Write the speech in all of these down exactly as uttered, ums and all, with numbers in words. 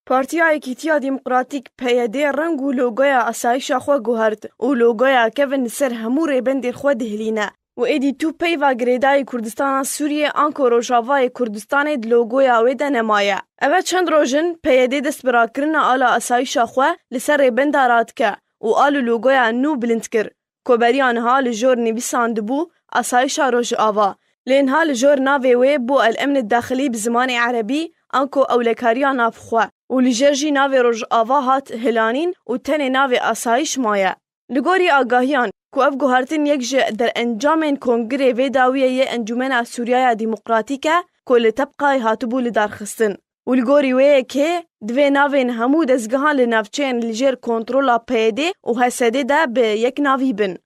Partiya Yekîtiya Demokratîk, P Y D, reng û logoya asayişa xwe guhert û logoya kevin li ser hemû rêbendên xwe dihilîne û êdî tu peyva girêdayî Kurdistana Sûriyê anko Rojavayê Kurdistanê di logoya wê de nemaye. Ev e çend roj in P Y D dest bi rakirina ala asayişa xwe li ser rêbenda radike û al û logoya nû bilind kir, ku beriya niha li jor nivîsandibû Asayişa Rojava, lê niha li jor navê wê bû El Emn Daxilî bi zimanê erebî anko Ewlekariya Navxwe û li jêr jî navê Rojava hat hilanîn û tenê navê Asayiş maye. Li gorî agahiyan ku ev guhertin yek ji derencamên kongirê vê dawiyê yê Encûmena Sûriyaya Demokratîk e ku li Tebqayê hatibû lidarxistin û li gorî wê yekê divê navên hemû dezgehan li navçeyên li jêr kontrola P Y D û H S D de bi yek navî bin.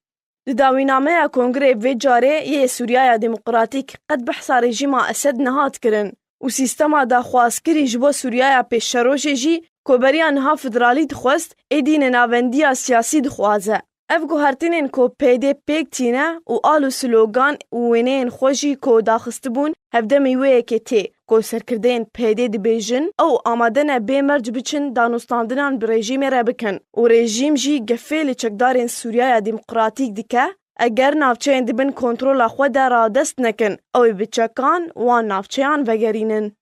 Di dawînameya kongirê vê carê yê Sûriyaya Demokratîk qet behsa rejîma Esed nehat kirin û sîstema daxwazkirî ji bo Sûriyaya pêşerojê jî ku beriya niha federalî dixwest, êdî nenavendiya siyasî dixwaze. Ev guhertinên ku P D pêk tîne û al û slogan û wêneyên xwe jî ku daxistibûn, hevdemî wê yekê tê ku serkirdeyên P D dibêjin ew amade ne bê merc biçin danûstandinan bi rejîmê re bikin û rejîm jî gefê li çekdarên Sûriyaya Demokratîk dike, eger navçeyên di bin kontrola xwe de radest nekin, ew ê bi çekan wan navçeyan vegerînin.